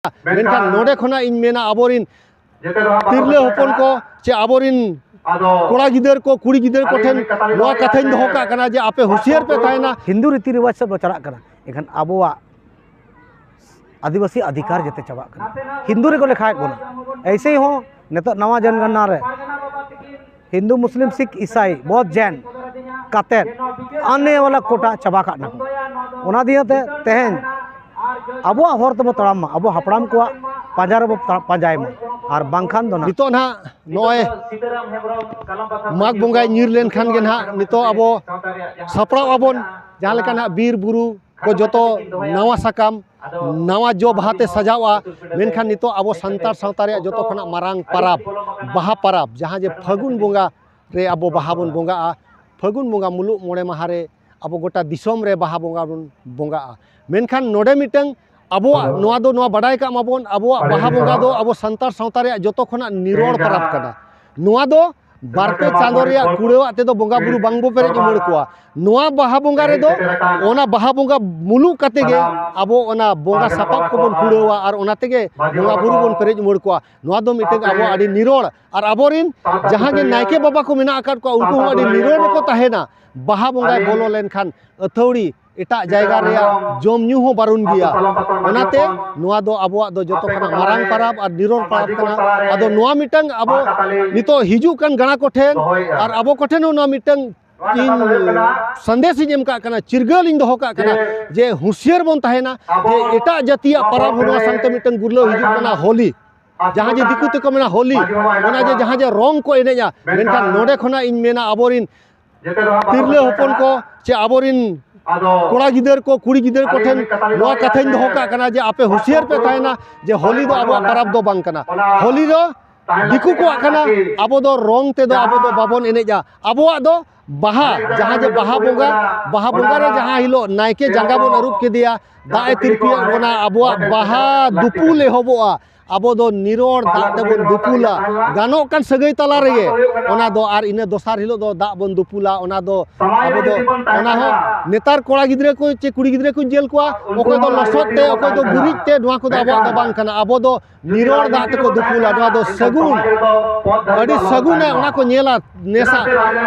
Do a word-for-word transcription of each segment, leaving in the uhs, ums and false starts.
ᱢᱮᱱᱠᱷᱟᱱ ᱱᱚᱰᱮ ᱠᱷᱚᱱᱟᱜ ᱤᱧ ᱢᱮᱱᱟ, ᱟᱵᱚᱨᱤᱱ ᱛᱤᱨᱞᱟᱹ ᱦᱚᱯᱚᱱ ᱠᱚ ᱪᱮ ᱟᱵᱚᱨᱤᱱ ᱠᱚᱲᱟ ᱜᱤᱫᱟᱹᱨ ᱠᱚ, ᱠᱩᱲᱤ ᱜᱤᱫᱟᱹᱨ ᱠᱚ ᱴᱷᱮᱱ ᱱᱚᱣᱟ ᱠᱟᱛᱷᱟᱧ ᱫᱚᱦᱚ ᱠᱟᱜ ᱠᱟᱱᱟ ᱡᱮ ᱟᱯᱮ ᱦᱩᱸᱥᱤᱭᱟᱹᱨ ᱯᱮ ᱛᱟᱦᱮᱱᱟ᱾ ᱦᱤᱱᱫᱩ ᱨᱤᱛᱤ ᱨᱮᱣᱟᱡᱽ ᱥᱮᱫ ᱵᱚ ᱪᱟᱞᱟᱜ ᱠᱟᱱᱟ, ᱮᱱᱠᱷᱟᱱ ᱟᱵᱚᱣᱟᱜ ᱟᱹᱫᱤᱵᱟᱹᱥᱤ ᱚᱫᱷᱤᱠᱟᱨ ᱡᱟᱛᱮ ᱪᱟᱵᱟᱜ ᱠᱟᱱᱟ, ᱦᱤᱱᱫᱩ ᱨᱮᱠᱚ ᱞᱮᱠᱷᱟᱭᱮᱫ ᱵᱚᱱᱟ᱾ ᱮᱭᱥᱮ ᱦᱚᱸ ᱱᱤᱛᱚᱜ ᱱᱟᱣᱟ ᱡᱚᱱᱜᱚᱱᱱᱟ ᱨᱮ ᱦᱤᱱᱫᱩ, ᱢᱩᱥᱞᱤᱢ, ᱥᱤᱠᱷ, ᱤᱥᱟᱭ, ᱵᱳᱫᱷ, ᱡᱮᱱ ᱠᱟᱛᱮᱫ ᱟᱱᱮ ᱣᱟᱞᱟ ᱠᱳᱴᱟ ᱪᱟᱵᱟ ᱠᱟᱜ ᱱᱟᱠᱚ᱾ ᱚᱱᱟ ᱫᱤᱭᱮ ᱛᱮ ᱛᱮᱦᱮᱧ ᱟᱵᱚᱣᱟᱜ ᱦᱚᱨ ᱛᱮᱵᱚ ᱛᱟᱲᱟᱢ ᱢᱟ, ᱟᱵᱚ ᱦᱟᱯᱲᱟᱢ ᱠᱚᱣᱟᱜ ᱯᱟᱸᱡᱟ ᱨᱮᱵᱚ ᱛᱟ-, ᱯᱟᱸᱡᱟᱭ ᱢᱟ, ᱟᱨ ᱵᱟᱝᱠᱷᱟᱱ ᱫᱚ ᱱᱟᱦᱟᱜ ᱱᱤᱛᱚᱜ ᱱᱟᱦᱟᱜ ᱱᱚᱜᱼᱚᱭ ᱢᱟᱜᱽ ᱵᱚᱸᱜᱟᱭ ᱧᱤᱨ ᱞᱮᱱᱠᱷᱟᱱ ᱜᱮ ᱱᱟᱦᱟᱜ ᱱᱤᱛᱚᱜ ᱟᱵᱚ ᱥᱟᱯᱲᱟᱣ ᱟᱵᱚᱱ, ᱡᱟᱦᱟᱸ ᱞᱮᱠᱟ ᱱᱟᱦᱟᱜ ᱵᱤᱨ ᱵᱩᱨᱩ ᱠᱚ ᱡᱚᱛᱚ ᱱᱟᱣᱟ ᱥᱟᱠᱟᱢ, ᱱᱟᱣᱟ ᱡᱚ ᱵᱟᱦᱟ ᱛᱮ ᱥᱟᱡᱟᱣᱼᱟ᱾ ᱢᱮᱱᱠᱷᱟᱱ ᱱᱤᱛᱚᱜ ᱟᱵᱚ ᱥᱟᱱᱛᱟᱲ ᱥᱟᱶᱛᱟ ᱨᱮᱭᱟᱜ ᱡᱚᱛᱚ ᱠᱷᱚᱱᱟᱜ ᱢᱟᱨᱟᱝ ᱯᱟᱨᱟᱵᱽ, ᱵᱟᱦᱟ ᱯᱟᱨᱟᱵᱽ, ᱡᱟᱦᱟᱸ ᱡᱮ ᱯᱷᱟᱹᱜᱩᱱ ᱵᱚᱸᱜᱟ ᱨᱮ ᱟᱵᱚ ᱵᱟᱦᱟ ᱵᱚᱱ ᱵᱚᱸᱜᱟᱜᱼᱟ, ᱯᱷᱟᱹᱜᱩᱱ ᱵᱚᱸᱜᱟ ᱢᱩᱞᱩᱜ ᱢᱚᱬᱮ ᱢᱟᱦᱟ ᱨᱮ ᱟᱵᱚ ᱜᱚᱴᱟ ᱫᱤᱥᱚᱢ ᱨᱮ ᱵᱟᱦᱟ ᱵᱚᱸᱜᱟ ᱵᱚᱱ ᱵᱚᱸᱜᱟᱜᱼᱟ᱾ ᱢᱮᱱᱠᱷᱟᱱ ᱱᱚᱰᱮ ᱢᱤᱫᱴᱟᱝ ᱟᱵᱚᱣᱟᱜ ᱱᱚᱣᱟ ᱫᱚ, ᱱᱚᱣᱟ ᱵᱟᱰᱟᱭ ᱠᱟᱜ ᱢᱟᱵᱚᱱ, ᱟᱵᱚᱣᱟᱜ ᱵᱟᱦᱟ ᱵᱚᱸᱜᱟ ᱫᱚ ᱟᱵᱚ ᱥᱟᱱᱛᱟᱲ ᱥᱟᱶᱛᱟ ᱨᱮᱭᱟᱜ ᱡᱚᱛᱚ ᱠᱷᱚᱱᱟᱜ ᱱᱤᱨᱚᱲ ᱯᱟᱨᱟᱵᱽ ᱠᱟᱱᱟ᱾ ᱱᱚᱣᱟ ᱫᱚ ᱵᱟᱨ ᱯᱮ ᱪᱟᱸᱫᱚ ᱨᱮᱭᱟᱜ ᱠᱩᱲᱟᱹᱣᱟᱜ ᱛᱮᱫᱚ ᱵᱚᱸᱜᱟ ᱵᱩᱨᱩ ᱵᱟᱝᱵᱚ ᱯᱮᱨᱮᱡ ᱩᱢᱟᱹᱲ ᱠᱚᱣᱟ᱾ ᱱᱚᱣᱟ ᱵᱟᱦᱟ ᱵᱚᱸᱜᱟ ᱨᱮᱫᱚ, ᱚᱱᱟ ᱵᱟᱦᱟ ᱵᱚᱸᱜᱟ ᱢᱩᱞᱩᱜ ᱠᱟᱛᱮ ᱜᱮ ᱟᱵᱚ ᱚᱱᱟ ᱵᱚᱸᱜᱟ ᱥᱟᱯᱟᱵ ᱠᱚᱵᱚᱱ ᱠᱩᱲᱟᱹᱣᱟ ᱟᱨ ᱚᱱᱟ ᱛᱮᱜᱮ ᱵᱚᱸᱜᱟ ᱵᱩᱨᱩ ᱵᱚᱱ ᱯᱮᱨᱮᱡ ᱩᱢᱟᱹᱲ ᱠᱚᱣᱟ᱾ ᱱᱚᱣᱟ ᱫᱚ ᱢᱤᱫᱴᱟᱝ ᱟᱵᱚᱣᱟᱜ ᱟᱹᱰᱤ ᱱᱤᱨᱚᱲ, ᱟᱨ ᱟᱵᱚᱨᱤᱱ ᱡᱟᱦᱟᱸ ᱜᱮ ᱱᱟᱭᱠᱮ ᱵᱟᱵᱟ ᱠᱚ ᱢᱮᱱᱟᱜ ᱟᱠᱟᱫ ᱠᱚᱣᱟ, ᱩᱱᱠᱩ ᱦᱚᱸ ᱟᱹᱰᱤ ᱱᱤᱨᱚᱲ ᱨᱮᱠᱚ ᱛᱟᱦᱮᱱᱟ᱾ ᱵᱟᱦᱟ ᱵᱚᱸᱜᱟᱭ ᱵᱚᱞᱚ ᱞᱮᱱᱠᱷᱟᱱ ᱟᱹᱛᱷᱟᱹᱣᱲᱤ ᱮᱴᱟᱜ ᱡᱟᱭᱜᱟ ᱨᱮᱭᱟᱜ ᱡᱚᱢ ᱧᱩ ᱦᱚᱸ ᱵᱟᱨᱚᱱ ᱜᱮᱭᱟ᱾ ᱚᱱᱟᱛᱮ ᱱᱚᱣᱟ ᱫᱚ ᱟᱵᱚᱣᱟᱜ ᱫᱚ ᱡᱚᱛᱚ ᱠᱷᱚᱱᱟᱜ ᱢᱟᱨᱟᱝ ᱯᱟᱨᱟᱵᱽ ᱟᱨ ᱱᱤᱨᱚᱲ ᱯᱟᱨᱟᱵᱽ ᱠᱟᱱᱟ᱾ ᱟᱫᱚ ᱱᱚᱣᱟ ᱢᱤᱫᱴᱟᱝ ᱟᱵᱚ ᱱᱤᱛᱚᱜ ᱦᱤᱡᱩᱜ ᱠᱟᱱ ᱜᱟᱬᱟ ᱠᱚᱴᱷᱮᱱ ᱟᱨ ᱟᱵᱚ ᱠᱚᱴᱷᱮᱱ ᱦᱚᱸ ᱱᱚᱣᱟ ᱢᱤᱫᱴᱟᱝ ᱤᱧ ᱥᱟᱸᱫᱮᱥ ᱤᱧ ᱮᱢ ᱠᱟᱜ ᱠᱟᱱᱟ, ᱪᱤᱨᱜᱟᱹᱞ ᱤᱧ ᱫᱚᱦᱚ ᱠᱟᱜ ᱠᱟᱱᱟ ᱡᱮ ᱦᱩᱸᱥᱤᱭᱟᱹᱨ ᱵᱚᱱ ᱛᱟᱦᱮᱱᱟ, ᱡᱮ ᱮᱴᱟᱜ ᱡᱟᱹᱛᱤᱭᱟᱜ ᱯᱟᱨᱟᱵᱽ ᱦᱚᱸ ᱱᱚᱣᱟ ᱥᱟᱶᱛᱮ ᱢᱤᱫᱴᱟᱝ ᱜᱩᱨᱞᱟᱹᱣ ᱦᱤᱡᱩᱜ ᱠᱟᱱᱟ, ᱦᱳᱞᱤ᱾ ᱡᱟᱦᱟᱸ ᱡᱮ ᱫᱤᱠᱩ ᱛᱮᱠᱚ ᱢᱮᱱᱟ ᱦᱳᱞᱤ, ᱚᱱᱟ ᱡᱮ ᱡᱟᱦᱟᱸ ᱡᱮ ᱨᱚᱝ ᱠᱚ ᱮᱱᱮᱡᱼᱟ, ᱢᱮᱱᱠᱷᱟᱱ ᱱᱚᱰᱮ ᱠᱷᱚᱱᱟᱜ ᱤᱧ ᱢᱮᱱᱟ, ᱟᱵᱚᱨᱤᱱ ᱛᱤᱨᱞᱟᱹ ᱦᱚᱯᱚᱱ ᱠᱚ ᱪᱮ ᱟᱵᱚᱨᱤᱱ ᱠᱚᱲᱟ ᱜᱤᱫᱟᱹᱨ ᱠᱚ, ᱠᱩᱲᱤ ᱜᱤᱫᱟᱹᱨ ᱠᱚ ᱴᱷᱮᱱ ᱱᱚᱣᱟ ᱠᱟᱛᱷᱟᱧ ᱫᱚᱦᱚ ᱠᱟᱜ ᱠᱟᱱᱟ ᱡᱮ ᱟᱯᱮ ᱦᱩᱸᱥᱤᱭᱟᱹᱨ ᱯᱮ ᱛᱟᱦᱮᱱᱟ ᱡᱮ ᱦᱳᱞᱤ ᱫᱚ ᱟᱵᱚᱣᱟᱜ ᱯᱟᱨᱟᱵᱽ ᱫᱚ ᱵᱟᱝ ᱠᱟᱱᱟ᱾ ᱦᱳᱞᱤ ᱫᱚ ᱫᱤᱠᱩ ᱠᱚᱣᱟᱜ ᱠᱟᱱᱟ, ᱟᱵᱚ ᱫᱚ ᱨᱚᱝ ᱛᱮᱫᱚ ᱟᱵᱚ ᱫᱚ ᱵᱟᱵᱚᱱ ᱮᱱᱮᱡᱼᱟ᱾ ᱟᱵᱚᱣᱟᱜ ᱫᱚ ᱵᱟᱦᱟ, ᱡᱟᱦᱟᱸ ᱡᱮ ᱵᱟᱦᱟ ᱵᱚᱸᱜᱟ, ᱵᱟᱦᱟ ᱵᱚᱸᱜᱟ ᱨᱮ ᱡᱟᱦᱟᱸ ᱦᱤᱞᱳᱜ ᱱᱟᱭᱠᱮ ᱡᱟᱸᱜᱟ ᱵᱚᱱ ᱟᱹᱨᱩᱵ ᱠᱮᱫᱮᱭᱟ, ᱫᱟᱜ ᱮ ᱛᱤᱨᱯᱤᱭᱟᱫ ᱵᱚᱱᱟ, ᱟᱵᱚᱣᱟᱜ ᱵᱟᱦᱟ ᱫᱩᱯᱩᱞ ᱮᱦᱚᱵᱚᱜᱼᱟ᱾ ᱟᱵᱚ ᱫᱚ ᱱᱤᱨᱚᱲ ᱫᱟᱜ ᱛᱮᱵᱚᱱ ᱫᱩᱯᱩᱞᱟ, ᱜᱟᱱᱚᱜ ᱠᱟᱱ ᱥᱟᱹᱜᱟᱹᱭ ᱛᱟᱞᱟ ᱨᱮᱜᱮ᱾ ᱚᱱᱟ ᱫᱚ ᱟᱨ ᱤᱱᱟᱹ ᱫᱚᱥᱟᱨ ᱦᱤᱞᱳᱜ ᱫᱚ ᱫᱟᱜ ᱵᱚᱱ ᱫᱩᱯᱩᱞᱟ, ᱚᱱᱟ ᱫᱚ ᱟᱵᱚ ᱫᱚ, ᱚᱱᱟ ᱦᱚᱸ ᱱᱮᱛᱟᱨ ᱠᱚᱲᱟ ᱜᱤᱫᱽᱨᱟᱹ ᱠᱚ ᱪᱮ ᱠᱩᱲᱤ ᱜᱤᱫᱽᱨᱟᱹ ᱠᱚᱧ ᱧᱮᱞ ᱠᱚᱣᱟ, ᱚᱠᱚᱭ ᱫᱚ ᱞᱚᱥᱚᱫ ᱛᱮ, ᱚᱠᱚᱭ ᱫᱚ ᱜᱩᱨᱤᱡ ᱛᱮ, ᱱᱚᱣᱟ ᱠᱚᱫᱚ ᱟᱵᱚᱣᱟᱜ ᱫᱚ ᱵᱟᱝ ᱠᱟᱱᱟ᱾ ᱟᱵᱚ ᱫᱚ ᱱᱤᱨᱚᱲ ᱫᱟᱜ ᱛᱮᱠᱚ ᱫᱩᱯᱩᱞᱟ, ᱱᱚᱣᱟ ᱫᱚ ᱥᱟᱹᱜᱩᱱ, ᱟᱹᱰᱤ ᱥᱟᱹᱜᱩᱱᱮ ᱚᱱᱟ ᱠᱚ ᱧᱮᱞᱟ᱾ ᱱᱮᱥᱟ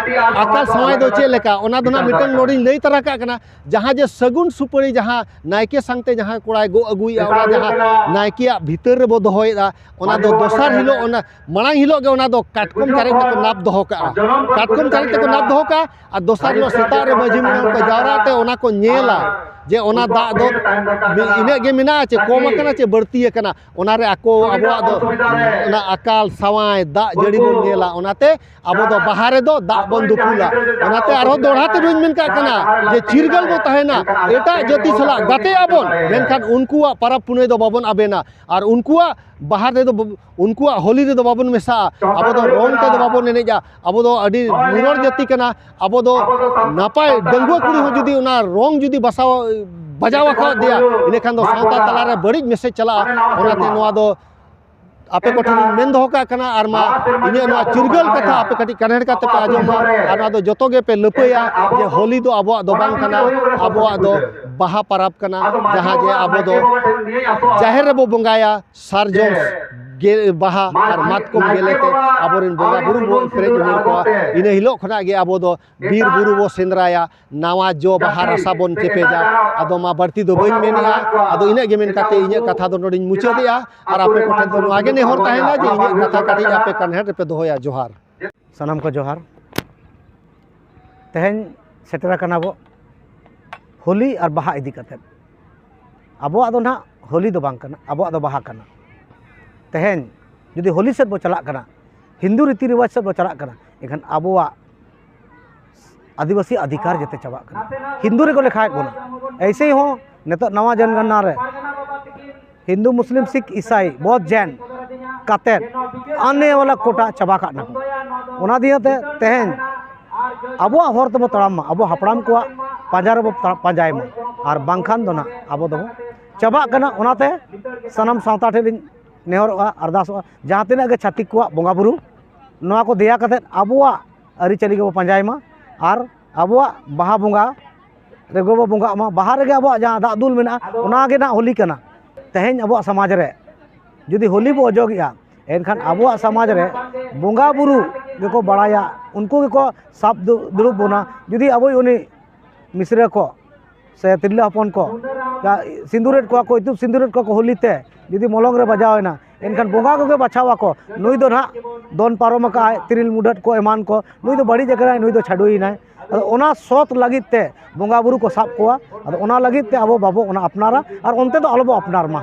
ᱟᱠᱟᱞ ᱥᱟᱶᱟᱭ ᱫᱚ ᱪᱮᱫ ᱞᱮᱠᱟ, ᱚᱱᱟ ᱫᱚ ᱱᱟᱜ ᱢᱤᱫᱴᱟᱝ ᱱᱚᱰᱮᱧ ᱞᱟᱹᱭ ᱛᱟᱨᱟ ᱠᱟᱜ ᱠᱟᱱᱟ᱾ ᱡᱟᱦᱟᱸ ᱡᱮ ᱥᱟᱹᱜᱩᱱ ᱥᱩᱯᱟᱹᱲᱤ, ᱡᱟᱦᱟᱸ ᱱᱟᱭᱠᱮ ᱥᱟᱝᱛᱮ ᱡᱟᱦᱟᱸ ᱠᱚᱲᱟᱭ ᱜᱚᱜ ᱟᱹᱜᱩᱭᱮᱫᱼᱟ, ᱚᱱᱟ ᱡᱟᱦᱟᱸ ᱱᱟᱭᱠᱮᱭᱟᱜ ᱵᱷᱤᱛᱟᱹᱨ ᱨᱮᱵᱚ ᱫᱚᱦᱚᱭᱮᱫᱼᱟ, ᱚᱱᱟ ᱫᱚ ᱫᱚᱥᱟᱨ ᱦᱤᱞᱳᱜ, ᱚᱱᱟ ᱢᱟᱲᱟᱝ ᱦᱤᱞᱳᱜ ᱜᱮ ᱚᱱᱟ ᱫᱚ ᱠᱟᱴᱠᱚᱢ ᱪᱟᱨᱮᱡ ᱛᱮᱠᱚ ᱱᱟᱯ ᱫᱚᱦᱚ ᱠᱟᱜᱼᱟ᱾ ᱠᱟᱴᱠᱚᱢ ᱪᱟᱨᱮᱡ ᱛᱮᱠᱚ ᱱᱟᱯ ᱫᱚᱦᱚ ᱠᱟᱜᱼᱟ, ᱟᱨ ᱫᱚᱥᱟᱨ ᱦᱤᱞᱳᱜ ᱥᱮᱛᱟᱜ ᱨᱮ ᱢᱟᱹᱡᱷᱤ ᱢᱚᱬᱮ ᱦᱚᱲ ᱠᱚ ᱡᱟᱣᱨᱟᱜ ᱛᱮ ᱚᱱᱟ ᱠᱚ ᱧᱮᱞᱟ ᱡᱮ ᱚᱱᱟ ᱫᱟᱜ ᱫᱚ ᱤᱱᱟᱹᱜ ᱜᱮ ᱢᱮᱱᱟᱜᱼᱟ ᱪᱮ ᱠᱚᱢ ᱟᱠᱟᱱᱟ ᱪᱮ ᱵᱟᱹᱲᱛᱤ ᱟᱠᱟᱱᱟ᱾ ᱚᱱᱟ ᱨᱮ ᱟᱠᱚ ᱟᱵᱚᱣᱟᱜ ᱫᱚ ᱚᱱᱟ ᱟᱠᱟᱞ ᱥᱟᱶᱟᱭ ᱫᱟᱜ ᱡᱟᱹᱲᱤ ᱵᱚᱱ ᱧᱮᱞᱟ᱾ ᱚᱱᱟᱛᱮ ᱟᱵᱚ ᱫᱚ ᱵᱟᱦᱟ ᱨᱮᱫᱚ ᱫᱟᱜ ᱵᱚᱱ ᱫᱩᱯᱩᱞᱟ᱾ ᱚᱱᱟᱛᱮ ᱟᱨᱦᱚᱸ ᱫᱚᱦᱲᱟ ᱛᱮ ᱱᱚᱣᱟᱧ ᱢᱮᱱ ᱠᱟᱜ ᱠᱟᱱᱟ ᱡᱮ ᱪᱤᱨᱜᱟᱹᱞ ᱵᱚ ᱛᱟᱦᱮᱱᱟ, ᱮᱴᱟᱜ ᱡᱟᱹᱛᱤ ᱥᱟᱞᱟᱜ ᱜᱟᱛᱮᱜ ᱟᱵᱚᱱ, ᱢᱮᱱᱠᱷᱟᱱ ᱩᱱᱠᱩᱣᱟᱜ ᱯᱟᱨᱟᱵᱽ ᱯᱩᱱᱟᱹᱭ ᱫᱚ ᱵᱟᱵᱚᱱ ᱟᱵᱮᱱᱟ᱾ ᱟᱨ ᱩᱱᱠᱩᱣᱟᱜ ᱵᱟᱦᱟ ᱨᱮᱫᱚ ᱵᱟᱵ-, ᱩᱱᱠᱩᱣᱟᱜ ᱦᱳᱞᱤ ᱨᱮᱫᱚ ᱵᱟᱵᱚᱱ ᱢᱮᱥᱟᱜᱼᱟ᱾ ᱟᱵᱚ ᱫᱚ ᱨᱚᱝ ᱛᱮᱫᱚ ᱵᱟᱵᱚᱱ ᱮᱱᱮᱡᱼᱟ᱾ ᱟᱵᱚ ᱫᱚ ᱟᱹᱰᱤ ᱱᱤᱨᱚᱲ ᱡᱟᱹᱛᱤ ᱠᱟᱱᱟ᱾ ᱟᱵᱚ ᱫᱚ ᱱᱟᱯᱟᱭ ᱰᱟᱺᱜᱩᱣᱟᱹ ᱠᱩᱲᱤ ᱦᱚᱸ ᱡᱩᱫᱤ ᱚᱱᱟ ᱨᱚᱝ ᱡᱩᱫᱤ ᱵᱟᱥᱟᱣ, ᱵᱟᱡᱟᱣ ᱟᱠᱟᱫ ᱫᱮᱭᱟ, ᱤᱱᱟᱹᱠᱷᱟᱱ ᱫᱚ ᱥᱟᱶᱛᱟ ᱛᱟᱞᱟᱨᱮ ᱵᱟᱹᱲᱤᱡ ᱢᱮᱥᱮᱡᱽ ᱪᱟᱞᱟᱜᱼᱟ᱾ ᱚᱱᱟᱛᱮ ᱱᱚᱣᱟ ᱫᱚ ᱟᱯᱮ ᱠᱚᱴᱷᱮᱱ ᱤᱧ ᱢᱮᱱ ᱫᱚᱦᱚ ᱠᱟᱜ ᱠᱟᱱᱟ, ᱟᱨ ᱢᱟ ᱤᱧᱟᱹᱜ ᱱᱚᱣᱟ ᱪᱤᱨᱜᱟᱹᱞ ᱠᱟᱛᱷᱟ ᱟᱯᱮ ᱠᱟᱹᱴᱤᱡ ᱠᱟᱱᱦᱮᱲ ᱠᱟᱛᱮ ᱯᱮ ᱟᱸᱡᱚᱢ ᱢᱟ, ᱟᱨ ᱱᱚᱣᱟ ᱫᱚ ᱡᱚᱛᱚ ᱜᱮᱯᱮ ᱞᱟᱹᱯᱟᱹᱭᱟ ᱡᱮ ᱦᱳᱞᱤ ᱫᱚ ᱟᱵᱚᱣᱟᱜ ᱫᱚ ᱵᱟᱝ ᱠᱟᱱᱟ, ᱟᱵᱚᱣᱟᱜ ᱫᱚ ᱵᱟᱦᱟ ᱯᱟᱨᱟᱵᱽ ᱠᱟᱱᱟ, ᱡᱟᱦᱟᱸ ᱡᱮ ᱟᱵᱚ ᱫᱚ ᱡᱟᱦᱮᱨ ᱨᱮᱵᱚ ᱵᱚᱸᱜᱟᱭᱟ, ᱥᱟᱨᱡᱚᱢ ᱜᱮ-, ᱵᱟᱦᱟ ᱟᱨ ᱢᱟᱛᱠᱚᱢ ᱜᱮᱞᱮ ᱛᱮ ᱟᱵᱚᱨᱮᱱ ᱵᱚᱸᱜᱟ ᱵᱩᱨᱩ ᱵᱚ ᱯᱮᱨᱮᱡ ᱩᱢᱮᱞ ᱠᱚᱣᱟ᱾ ᱤᱱᱟᱹ ᱦᱤᱞᱳᱜ ᱠᱷᱚᱱᱟᱜ ᱜᱮ ᱟᱵᱚ ᱫᱚ ᱵᱤᱨ ᱵᱩᱨᱩ ᱵᱚ ᱥᱮᱸᱫᱽᱨᱟᱭᱟ, ᱱᱟᱣᱟ ᱡᱚ ᱵᱟᱦᱟ ᱨᱟᱥᱟ ᱵᱚᱱ ᱪᱮᱯᱮᱡᱟ᱾ ᱟᱫᱚ ᱢᱟ ᱵᱟᱹᱲᱛᱤ ᱫᱚ ᱵᱟᱹᱧ ᱢᱮᱱᱮᱜᱼᱟ, ᱟᱫᱚ ᱤᱱᱟᱹᱜ ᱜᱮ ᱢᱮᱱ ᱠᱟᱛᱮ ᱤᱧᱟᱹᱜ ᱠᱟᱛᱷᱟ ᱫᱚ ᱱᱚᱰᱮᱧ ᱢᱩᱪᱟᱹᱫᱮᱜᱼᱟ᱾ ᱟᱨ ᱟᱯᱮ ᱠᱚᱴᱷᱮᱱ ᱫᱚ ᱱᱚᱣᱟ ᱜᱮ ᱱᱮᱦᱚᱨ ᱛᱟᱦᱮᱱᱟ ᱡᱮ ᱤᱧᱟᱹᱜ ᱠᱟᱛᱷᱟ ᱠᱟᱹᱴᱤᱡ ᱟᱯᱮ ᱠᱟᱱᱦᱮᱲ ᱨᱮᱯᱮ ᱫᱚᱦᱚᱭᱟ᱾ ᱡᱚᱦᱟᱨ᱾ ᱥᱟᱱᱟᱢ ᱠᱚ ᱡᱚᱦᱟᱨ᱾ ᱛᱮᱦᱮᱧ ᱥᱮᱴᱮᱨ ᱟᱠᱟᱱᱟ ᱵᱚ ᱦᱳᱞᱤ ᱟᱨ ᱵᱟᱦᱟ ᱤᱫᱤ ᱠᱟᱛᱮᱫ᱾ ᱟᱵᱚᱣᱟᱜ ᱫᱚ ᱱᱟᱦᱟᱜ ᱦᱳᱞᱤ ᱫᱚ ᱵᱟᱝ ᱠᱟᱱᱟ, ᱟᱵᱚᱣᱟᱜ ᱫᱚ ᱵᱟᱦᱟ ᱠᱟᱱᱟ᱾ ᱛᱮᱦᱮᱧ ᱡᱩᱫᱤ ᱦᱳᱞᱤ ᱥᱮᱫ ᱵᱚ ᱪᱟᱞᱟᱜ ᱠᱟᱱᱟ, ᱦᱤᱱᱫᱩ ᱨᱤᱛᱤ ᱨᱮᱣᱟᱡᱽ ᱥᱮᱫ ᱵᱚ ᱪᱟᱞᱟᱜ ᱠᱟᱱᱟ, ᱮᱱᱠᱷᱟᱱ ᱟᱵᱚᱣᱟᱜ ᱟᱹᱫᱤᱵᱟᱹᱥᱤ ᱚᱫᱷᱤᱠᱟᱨ ᱡᱮᱛᱮ ᱪᱟᱵᱟᱜ ᱠᱟᱱᱟ᱾ ᱦᱤᱱᱫᱩ ᱨᱮᱠᱚ ᱞᱮᱠᱷᱟᱭᱮᱫ ᱵᱚᱱᱟ᱾ ᱮᱭᱥᱮ ᱦᱚᱸ ᱱᱤᱛᱚᱜ ᱱᱟᱣᱟ ᱡᱚᱱᱜᱚᱱᱱᱟ ᱨᱮ ᱦᱤᱱᱫᱩ, ᱢᱩᱥᱞᱤᱢ, ᱥᱤᱠᱷ, ᱤᱥᱟᱭ, ᱵᱳᱫᱷ, ᱡᱮᱱ ᱠᱟᱛᱮᱫ ᱟᱱᱮ ᱣᱟᱞᱟ ᱠᱳᱴᱟ ᱪᱟᱵᱟ ᱠᱟᱜ ᱱᱟᱠᱚ᱾ ᱚᱱᱟ ᱫᱤᱭᱮ ᱛᱮ ᱛᱮᱦᱮᱧ ᱟᱵᱚᱣᱟᱜ ᱦᱚᱨ ᱛᱮᱵᱚ ᱛᱟᱲᱟᱢ ᱢᱟ, ᱟᱵᱚ ᱦᱟᱯᱲᱟᱢ ᱠᱚᱣᱟᱜ ᱯᱟᱸᱡᱟ ᱨᱮᱵᱚ ᱛᱟ-, ᱯᱟᱸᱡᱟᱭ ᱢᱟ, ᱟᱨ ᱵᱟᱝᱠᱷᱟᱱ ᱫᱚ ᱱᱟᱜ ᱟᱵᱚ ᱫᱚᱵᱚ ᱪᱟᱵᱟᱜ ᱠᱟᱱᱟ᱾ ᱚᱱᱟᱛᱮ ᱥᱟᱱᱟᱢ ᱥᱟᱶᱛᱟ ᱴᱷᱮᱱ ᱞᱤᱧ ᱱᱮᱦᱚᱨᱚᱜᱼᱟ, ᱟᱨᱫᱟᱥᱚᱜᱼᱟ, ᱡᱟᱦᱟᱸ ᱛᱤᱱᱟᱹᱜ ᱜᱮ ᱪᱷᱟᱹᱛᱤᱠ ᱠᱚᱣᱟᱜ ᱵᱚᱸᱜᱟ ᱵᱩᱨᱩ, ᱱᱚᱣᱟ ᱠᱚ ᱫᱮᱭᱟ ᱠᱟᱛᱮᱫ ᱟᱵᱚᱣᱟᱜ ᱟᱹᱨᱤᱪᱟᱹᱞᱤ ᱜᱮᱵᱚ ᱯᱟᱸᱡᱟᱭ ᱢᱟ᱾ ᱟᱨ ᱟᱵᱚᱣᱟᱜ ᱵᱟᱦᱟ ᱵᱚᱸᱜᱟ ᱨᱮᱜᱮ ᱵᱚ ᱵᱚᱸᱜᱟᱜ ᱢᱟ, ᱵᱟᱦᱟ ᱨᱮᱜᱮ ᱟᱵᱚᱣᱟᱜ ᱡᱟᱦᱟᱸ ᱫᱟᱜ ᱫᱩᱞ ᱢᱮᱱᱟᱜᱼᱟ, ᱚᱱᱟ ᱜᱮ ᱱᱟᱜ ᱦᱳᱞᱤ ᱠᱟᱱᱟ᱾ ᱛᱮᱦᱮᱧ ᱟᱵᱚᱣᱟᱜ ᱥᱚᱢᱟᱡᱽ ᱨᱮ ᱡᱩᱫᱤ ᱦᱳᱞᱤ ᱵᱚ ᱚᱡᱚᱜᱮᱜᱼᱟ, ᱮᱱᱠᱷᱟᱱ ᱟᱵᱚᱣᱟᱜ ᱥᱚᱢᱟᱡᱽ ᱨᱮ ᱵᱚᱸᱜᱟ ᱵᱩᱨᱩ ᱜᱮᱠᱚ ᱵᱟᱲᱟᱭᱟ, ᱩᱱᱠᱩ ᱜᱮᱠᱚ ᱥᱟᱵ ᱫᱩ-, ᱫᱩᱲᱩᱵ ᱵᱚᱱᱟ᱾ ᱡᱩᱫᱤ ᱟᱵᱚᱭᱤᱡ ᱩᱱᱤ ᱢᱤᱥᱨᱟ ᱠᱚ ᱥᱮ ᱛᱤᱨᱞᱟᱹ ᱦᱚᱯᱚᱱ ᱠᱚ ᱡᱟ ᱥᱤᱸᱫᱩᱨᱮᱫ ᱠᱚᱣᱟ ᱠᱚ, ᱤᱛᱩᱫ ᱥᱤᱸᱫᱩᱨᱮᱫ ᱠᱚᱣᱟ ᱠᱚ ᱦᱳᱞᱤ ᱛᱮ, ᱡᱩᱫᱤ ᱢᱚᱞᱚᱝ ᱨᱮ ᱵᱟᱡᱟᱣ ᱮᱱᱟ, ᱮᱱᱠᱷᱟᱱ ᱵᱚᱸᱜᱟ ᱠᱚᱜᱮ ᱵᱟᱪᱷᱟᱣ ᱟᱠᱚ, ᱱᱩᱭ ᱫᱚ ᱱᱟᱦᱟᱜ ᱫᱚᱱ ᱯᱟᱨᱚᱢ ᱟᱠᱟᱫᱼᱟᱭ, ᱛᱤᱨᱤᱞ ᱢᱩᱰᱷᱟᱹᱫ ᱠᱚ ᱮᱢᱟᱱ ᱠᱚ, ᱱᱩᱭ ᱫᱚ ᱵᱟᱹᱲᱤᱡ ᱟᱠᱟᱱᱟᱭ, ᱱᱩᱭ ᱫᱚ ᱪᱷᱟᱰᱩᱭᱮᱱᱟᱭ᱾ ᱟᱫᱚ ᱚᱱᱟ ᱥᱚᱛ ᱞᱟᱹᱜᱤᱫ ᱛᱮ ᱵᱚᱸᱜᱟ ᱵᱩᱨᱩ ᱠᱚ ᱥᱟᱵ ᱠᱚᱣᱟ᱾ ᱟᱫᱚ ᱚᱱᱟ ᱞᱟᱹᱜᱤᱫ ᱛᱮ ᱟᱵᱚ ᱵᱟᱵᱚ ᱚᱱᱟ ᱟᱯᱱᱟᱨᱟ, ᱟᱨ ᱚᱱᱛᱮ ᱫᱚ ᱟᱞᱚᱵᱚ ᱟᱯᱱᱟᱨ ᱢᱟ᱾